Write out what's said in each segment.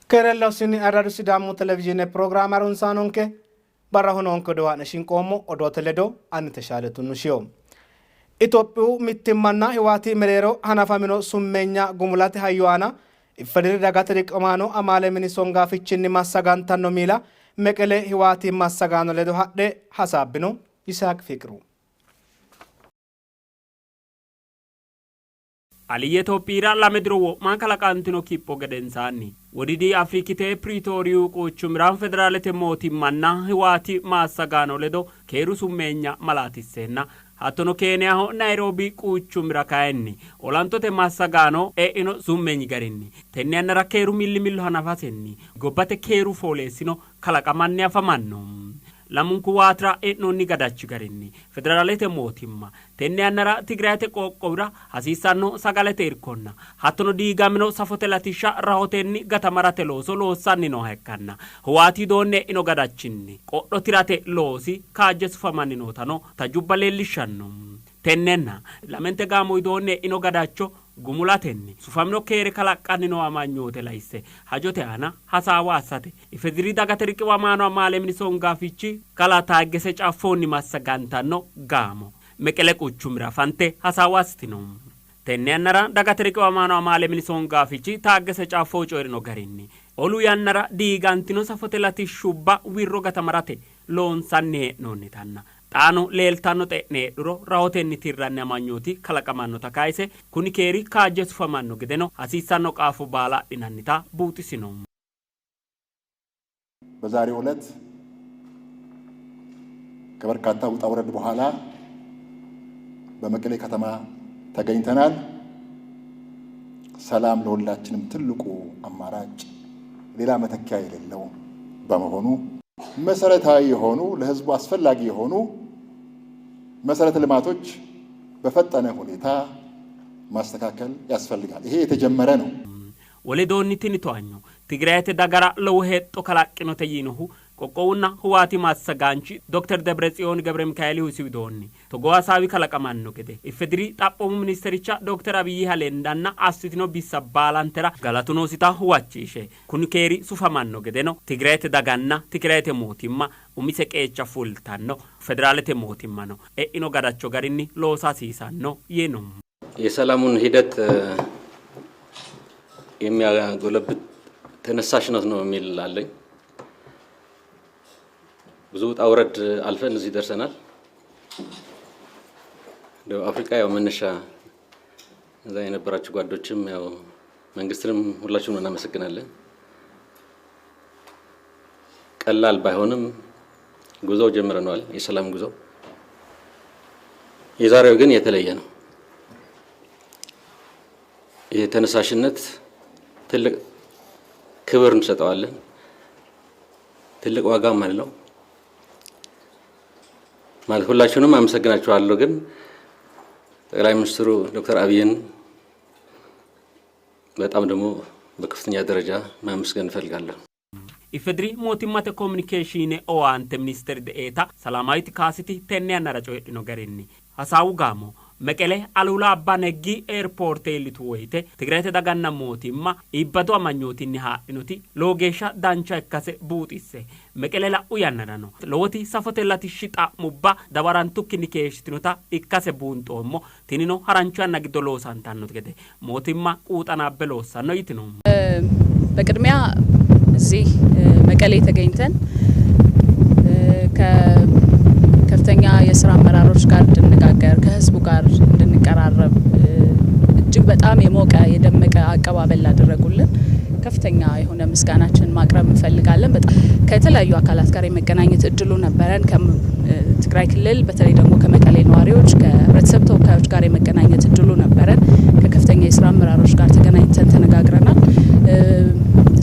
Keerellosinni Arradu Sidaamu Televizhiine pirogiraame harunsaanonke barraho noonke odoo haa'ne shinqoommo odoote ledo ani Teshaale Tunnushiyo. Itophiyu mittimmanna Hiwaati mereero hanafamino summeenya gumulate hayyo aana Iffediri dagate riqiwamaano amaale mini songaafichinni massagantanno miila Meqele Hiwaati massagaano ledo hadhe hasaabbino. Yisaaq Fiqru. Aliyye Itophiyira lame diro wo'ma kalaqantino kipho gedensaanni Wodiidi Afrikite Piriitooriyu quchumira Federaalete mootimmanna Hiwaati maassagaano ledo keeru summeenya malaatisseenna hattono Keeniyaho Nayroobi quchumira kayinni olantote massagaano e'ino summeenyi garinni tenne yannara keeru millimillo hanafasenni gobbate keeru fooleessino kalaqamanni afamanno. Lamunku waatira e'noonni gadachi garinni Federaalete mootimma Tenne yannara Tigrayete qoqqowira hasiissanno sagalete irkonna hattono diigamino safote latishsha rahotenni gatamarate looso loossanni nooha ikkanna Hoowaati widoonni e'ino gadachinni qodho tirate loosi kaajje sufamanni nootano tajubba leellishshanno. Tennenna lamente gaamo widoonni e'ino gadacho gumulatenni sufamino keere kalaqqanni noo amanyoote laisse hajote aana hasaawa assate Ifediri Dagate Riqiwamaano Amaale Mini Songaafichi Kalaa Taaggese Caffonni massagantanno gaamo Meqele quchumira fante hasaawa assitino. Tenne yannara Dagate Riqiwamaano Amaale Mini Songaafichi Taaggese Caffo coyi'rino garinni, olu yannara diigantino safote latishshubba wirro gatamarate loonsanni hee'noonnitanna xaano leeltanno xe'ne heedhuro rahotenni tirranni amanyooti kalaqamannota kayse, kuni keeri kaajje sufamanno gedeno hasiissanno qaafo baala adhinannita buuxisino. በዛሬው ዕለት ከበርካታ ውጣ ውረድ በኋላ በመቀሌ ከተማ ተገኝተናል። ሰላም ለሁላችንም ትልቁ አማራጭ ሌላ መተኪያ የሌለው በመሆኑ መሰረታዊ የሆኑ ለሕዝቡ አስፈላጊ የሆኑ መሰረተ ልማቶች በፈጠነ ሁኔታ ማስተካከል ያስፈልጋል። ይሄ የተጀመረ ነው። Wole widoonni tini towanyo Tigrayete dagara lowo hexxo kalaqqinote yiinohu qoqqowunna Huwaati massagaanchi Dokter Debretsiyoon Gebremikaeelihu isi widoonni togoo hasaawi kalaqamanno gede Ifediri Xaphoomu ministericha Dokter Abiyiha lendanna assitino bissa baalantera galatu noosita huwachishe kuni keeri sufamanno gedeno Tigrayete daganna Tigrayete mootimma umise qeecha fultanno, federaalete mootimmano e'ino gadacho garinni loosa hasiisanno yiino. የሰላሙን ሂደት የሚያጎለብት ተነሳሽነት ነው የሚል አለኝ። ብዙ ውጣ ውረድ አልፈን እዚህ ደርሰናል። ደቡብ አፍሪካ ያው መነሻ እዛ የነበራችሁ ጓዶችም ያው መንግስትንም ሁላችሁም እናመሰግናለን። ቀላል ባይሆንም ጉዞው ጀምረነዋል፣ የሰላም ጉዞ። የዛሬው ግን የተለየ ነው። ይህ ተነሳሽነት ትልቅ ክብር እንሰጠዋለን፣ ትልቅ ዋጋም አለው። ማለት ሁላችሁንም አመሰግናችኋለሁ። ግን ጠቅላይ ሚኒስትሩ ዶክተር አብይን በጣም ደግሞ በከፍተኛ ደረጃ ማመስገን እፈልጋለሁ። Ifediri mootimmate komunikeeshiine owaante minister de'eeta Salaamaawit Kaasiti tenne yannara coyidhino garinni hasaawu gaamo Meqele Aluula Abba Neggi Eerpoorte iillitu woyte Tigrayete daganna mootimma iibbadu amanyootinni haadhinoti lowo geeshsha dancha ikkase buuxisse Meqele la'u yannarano lowoti safote latishshi xa'mubba dawarantukkinni keeshshitinota ikkase buunxoommo, tinino harancho yanna giddo loosantanno gede mootimma quuxanaabbe loossanno yitino. በቅድሚያ እዚህ መቀሌ ተገኝተን ከከፍተኛ የስራ አመራሮች ጋር እንድንነጋገር ከህዝቡ ጋር እንድንቀራረብ እጅግ በጣም የሞቀ የደመቀ አቀባበል ላደረጉልን ከፍተኛ የሆነ ምስጋናችንን ማቅረብ እንፈልጋለን። በጣም ከተለያዩ አካላት ጋር የመገናኘት እድሉ ነበረን። ከትግራይ ክልል በተለይ ደግሞ ከመቀሌ ነዋሪዎች፣ ከህብረተሰብ ተወካዮች ጋር የመገናኘት እድሉ ነበረን። ከከፍተኛ የስራ አመራሮች ጋር ተገናኝተን ተነጋግረናል።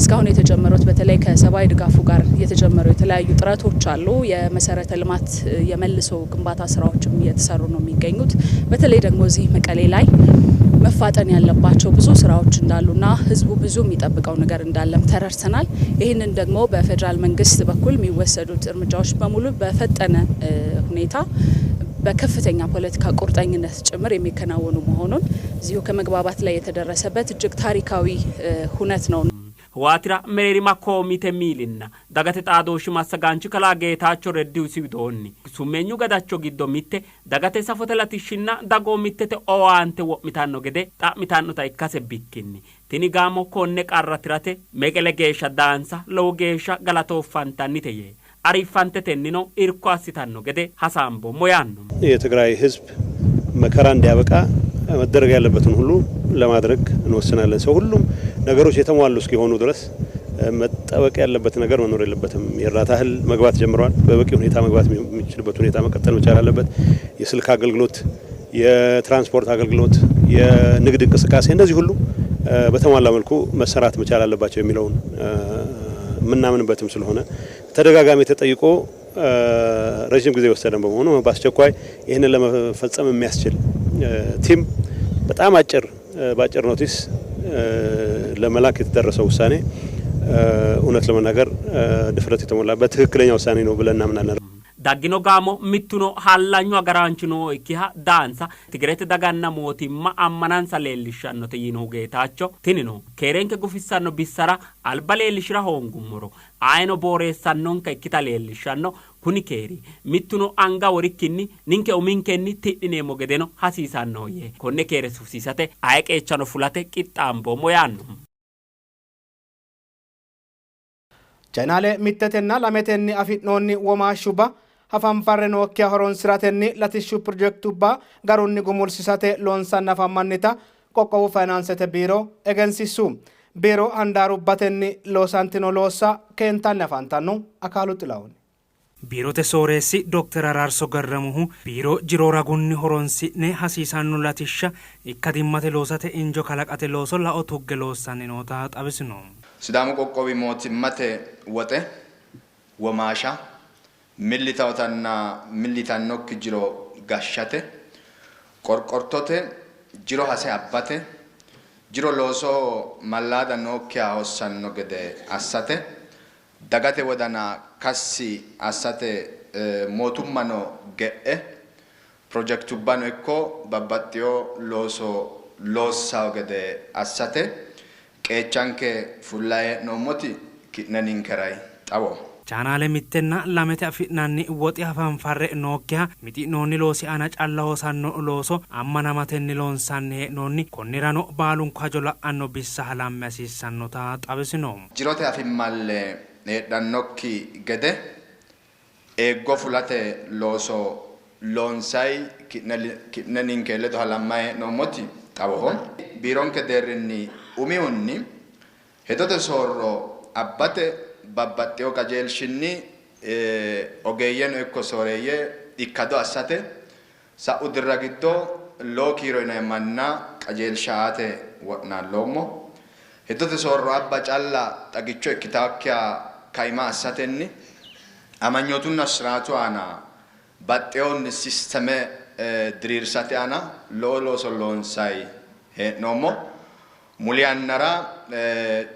እስካሁን የተጀመሩት በተለይ ከሰብአዊ ድጋፉ ጋር የተጀመሩ የተለያዩ ጥረቶች አሉ። የመሰረተ ልማት የመልሶ ግንባታ ስራዎችም እየተሰሩ ነው የሚገኙት። በተለይ ደግሞ እዚህ መቀሌ ላይ መፋጠን ያለባቸው ብዙ ስራዎች እንዳሉና ህዝቡ ብዙ የሚጠብቀው ነገር እንዳለም ተረድተናል። ይህንን ደግሞ በፌዴራል መንግስት በኩል የሚወሰዱት እርምጃዎች በሙሉ በፈጠነ ሁኔታ በከፍተኛ ፖለቲካ ቁርጠኝነት ጭምር የሚከናወኑ መሆኑን እዚሁ ከመግባባት ላይ የተደረሰበት እጅግ ታሪካዊ ሁነት ነው። Hiwaatira mereerima koomite miilinna dagate xaadooshshi massagaanchi kalaa Geetaacho Reddihu isi widoonni, summeenyu gadacho giddo mitte dagate safote latishshinna dagoomittete owaante wo'mitanno gede xa'mitannota ikkase bikkinni tini gaamo konne qarra tirate Meqele geeshsha daansa lowo geeshsha galatoffantannite yee ariiffantetennino irko assitanno gede hasaamboommo yaanno. የትግራይ ህዝብ መከራ እንዲያበቃ መደረግ ያለበትን ሁሉ ለማድረግ እንወስናለን። ሰው ሁሉም ነገሮች የተሟሉ እስኪሆኑ ድረስ መጠበቅ ያለበት ነገር መኖር የለበትም። የእርዳታ እህል መግባት ጀምረዋል። በበቂ ሁኔታ መግባት የሚችልበት ሁኔታ መቀጠል መቻል አለበት። የስልክ አገልግሎት፣ የትራንስፖርት አገልግሎት፣ የንግድ እንቅስቃሴ እነዚህ ሁሉ በተሟላ መልኩ መሰራት መቻል አለባቸው የሚለውን የምናምንበትም ስለሆነ ተደጋጋሚ ተጠይቆ ረጅም ጊዜ የወሰደን በመሆኑ በአስቸኳይ ይህንን ለመፈጸም የሚያስችል ቲም በጣም አጭር በአጭር ኖቲስ ለመላክ የተደረሰው ውሳኔ እውነት ለመናገር ድፍረት የተሞላበት ትክክለኛ ውሳኔ ነው ብለን እናምናለን። Daggino gaamo mittuno hallanyu agaraanchi nookkiha daansa Tigirete daganna mootimma ammanansa leellishshannote yiinohu Geetaacho, tinino keerenke gufissanno bissara alba leellishira hoongummoro ayino booreessannonka ikkita leellishshanno. Kuni keeri mittuno anga worikkinni ninke uminkenni tidhineemmo gedeno hasiisannoho yee konne keere sufisiisate aye qeechano fulate qixxaamboommo yaanno. Chainaale mittetenna lametenni afi'noonni womaashshubba hafanfarre nookkiha horonsi'ratenni latishshu pirojekitubba garunni gumulsisate loonsanni afammannita qoqqowu fayinaansete biiro egensiissu. Biiro handaarubbatenni loosantino loossa keentanni afantanno. Akaalu Xilahun. Biirote sooreessi Dooktar Araarso Garramuhu biiro jiro ragunni horonsi'ne hasiisanno latishsha ikkadimmate loosate injo kalaqate looso lao tugge loossanni noota xawisino. Sidaamu qoqqowi mootimmate woxe womaasha millitawtanna millitannokki jiro gashshate qorqortote jiro hase abbate jiro looso mallaada nookkiha hossanno gede assate dagate wodana kassi assate mootummano ge'e pirojekitubbano ikko babbaxxiyo looso loossawo gede assate qeechanke fullayi hee'noommoti ki'ne ninkeray xawo. Chaanaale mittenna lamete afi'nanni woxi hafanfarre nookkiha mixi'noonni loosi aana calla hosanno looso ammanamatenni loonsanni hee'noonni. Konnirano baalunku hajo la'anno bissa halamme hasiissannota xawisino. Jirote afimalle heedhannokki gede eeggo fulate looso loonsay ki'ne ninke ledo halammayi hee'noommoti xawoho. Biironke deerrinni umihunni hedote soorro abbate babbaxxeyo qajeelshinni ogeeyyeno ikko sooreeyye ikkado assate sa'u dirra giddo lowo kiiro yinanni manna qajeelsha aate wo'naalloommo. Hedote soorro abba calla xagicho ikkitaakkiha kaima assatenni amanyootunna siraatu aana baxxeyoonni sisteme diriirsate aana lowo looso loonsay hee'noommo. Muli yannara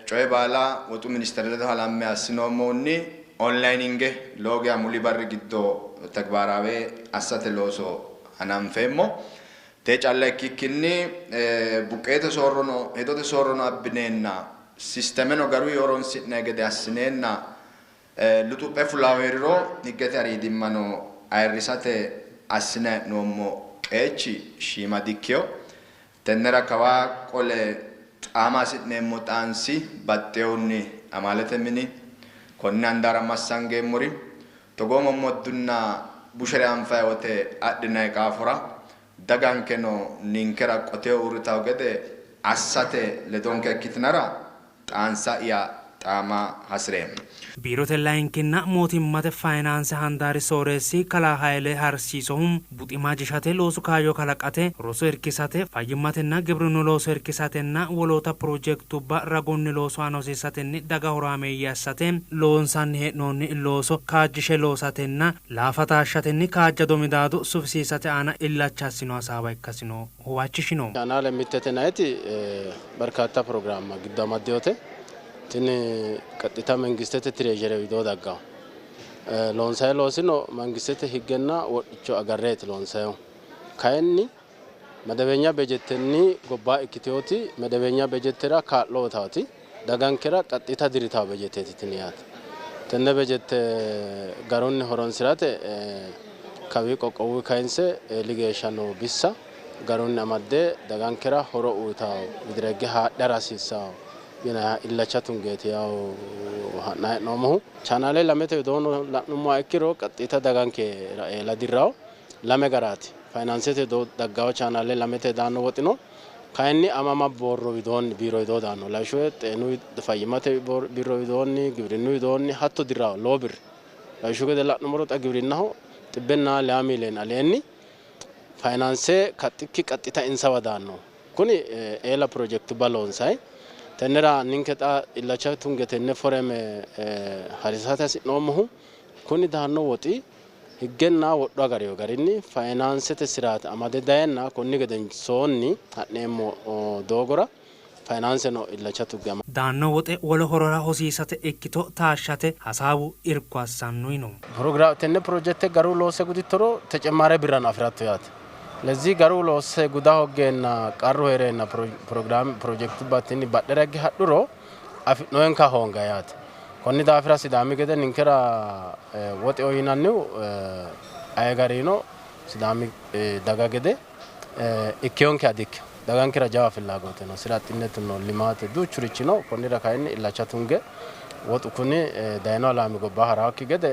coye baala woxu ministere ledo halamme assinoommohunni onlayinge lowo geya muli barri giddo ተግባራዊ assate looso hananfeemmo. Tee calla ikkikkinni buqqeete soorrono hedote soorrono abbineenna sistemeno garuyi horonsi'nanni gede assineenna luxuphe fulaawo heeriro higgete ariidimmano ayirrisate assine hee'noommo qeechi shiima dikkiyo. Tennera kawa qole xaama hasi'neemmo xaansi baxxeyohunni amaalete mini konne handaara massangeemmori togoo mommoddunna bushere anfayi wote adhinayi qaafora dagankeno ninkera qoteho uurritawo gede assate ledonke ikkitinara xaansa'ya xaama hasireemmo. Biirote layinkinna mootimmate fayinaanse handaari sooreessi kalaa Hayle Harsiisohu buxima ajishate loosu kaayyo kalaqate roso irkisate fayyimmatenna gibrinnu looso irkisatenna woloota pirojekitubba ragunni loosu aana hosiisatenni daga horaameeyye assate loonsanni hee'noonni looso kaajjishe loosatenna laafa taashshatenni kaajjado midaado sufisiisate aana illacha assino hasaawa ikkasino huwachishino. Chaanaale mittete nayiti በርካታ ፕሮግራም giddo amaddeyote tini ቀጥታ መንግስትete treasury widoo daggawo. Loonsayi loosino መንግስትete higgenna wodhicho agarreeti loonsayihu. Kayinni መደበኛ በጀtenni gobba ikkiteoti መደበኛ በጀtera kaa'lo uyitaati. Dagankera qaxxita diritawo bejeteeti tini yaate. Tenne bejette garunni horonsi'rate kawi qoqqowu kayinse eeli geeshsha noo bissa garunni amadde dagankera horo uyitawo widiregge haadhara hasiissawo yinanniha illacha tungeeti yawo ha'nayi hee'noommohu. Chaanaale lamete widoonni la'nummoha ikkiro qaxxita dagankera eela dirrawo lame garaati. Fayinaansete widoo daggawo chaanaale lamete daanno woxi no. Kayinni amama borro widoonni biiro widoo daanno. Lawishshaho xeenu fayyimmate biiro widoonni gibirinnu widoonni hatto dirrawo lowo birri. Lawishshu gede la'nummoro xa gibirinnaho 102 miiliyoone aleenni fayinaanse kaxxikki qaxxita insawa daanno. Kuni eela pirojekitubba loonsayi. Tennera ninke xa illacha tunge tenne foreme harisate hasi'noommohu kuni daanno woxi higgenna wodho agariyo garinni fayinaansete siraate amade dayenna konni gedensoonni ha'neemmo doogora fayinaanseno illacha tugge ama Daanno woxe wole horora hosiisate ikkito taashshate hasaawu irko assanno yino. Tenne pirojekte garu loosse gudittoro tecemmare birrano afi'ratto yaate. Lezii garu loosse guda hoggeenna qarru hee'reenna pirojekitubba tini badhera higge hadhuro afi'noyenka hoonga yaate. Konni daafira Sidaami gede ninkera woxeho yinannihu aye garino Sidaami daga gede ikkeyonke adikkino. Dagankera jawa fillaagote no. Sira axxinetu no, limaate duuchurichi no. Konnira kayinni illacha tunge woxu kuni dayino alaami gobba harawokki gede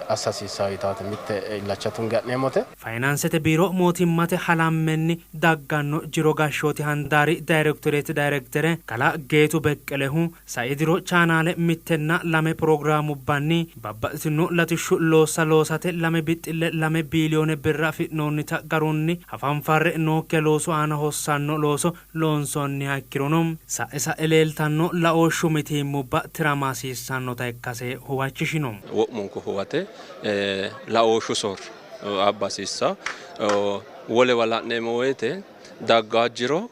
assa hasiissawo yitaate mitte illacha tunge ha'neemmote. Fayinaansete biiro mootimmate halammenni dagganno jiro gashshooti handaari dayrektoreete dayrektere kalaa Geetu Beqqelehu sai diro chaanaale mittenna lame pirogiraamubbanni babbaxxitino latishshu loossa loosate 2.2 biiliyoone birra afi'noonnita garunni hafanfarre nookkiha loosu aana hossanno looso loonsoonniha ikkirono sa'e sa'e leeltanno laooshshu mitiimmubba tirama hasiissannota ikkase huwachishino. Wo'munku huwate laooshshu soorro abba hasiissanno. Wolewa la'neemmo woyte daggaa jiro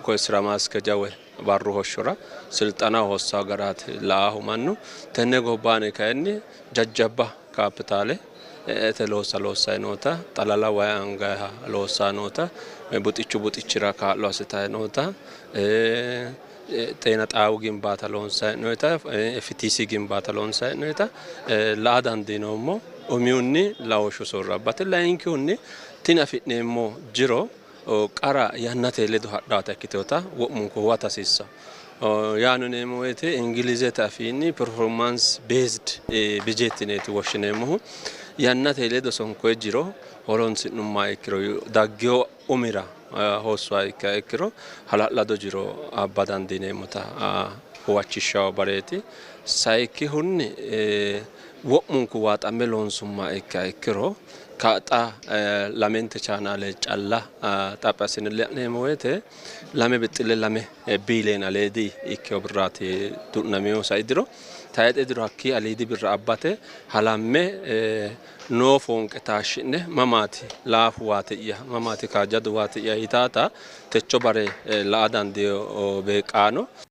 koye sira maaskeja woy barru hoshshora silxanaho hossa garaati la'aahu mannu. Tenne gobbaani kayinni jajjabba kaapitaale e'ete loossa loossayi noota, xalala wayi angayiha loossayi noota, buxichu buxichira kaa'lo assitayi noota, xeena xaawu gimbaata loonsayi hee'noyita, FTC gimbaata loonsayi hee'noyita la'a dandiinoommo. Umihunni laooshshu soorro abbate, layinkihunni tini afi'neemmo jiro qara yannate ledo hadhaata ikkiteota wo'munku huwata hasiissanno. Yaano yineemmo woyte Ingilizete afiinni performance based budget yineeti woshshineemmohu. Yannate ledo sonkoye jiro horonsi'nummoha ikkiro daggeyo umira hossuha ikkiha ikkiro hala'lado jiro abba dandiineemmota huwachishshawo bareeti. Sayikkihunni wo'munku waaxamme loonsummoha ikkiha ikkiro xa lamente chaanaale calla xaphi assine la'neemmo woyte 2.2 biiliyoone aleedi ikkeyo birraati du'nameyo sai diro. Tayixe diro hakkii aliidi birra abbate halamme noo foonqe taashshi'ne mamaati laafu waati'ya mamaati kaajjadu waati'ya yitaata techo bare la'a dandiyo beeqqaano.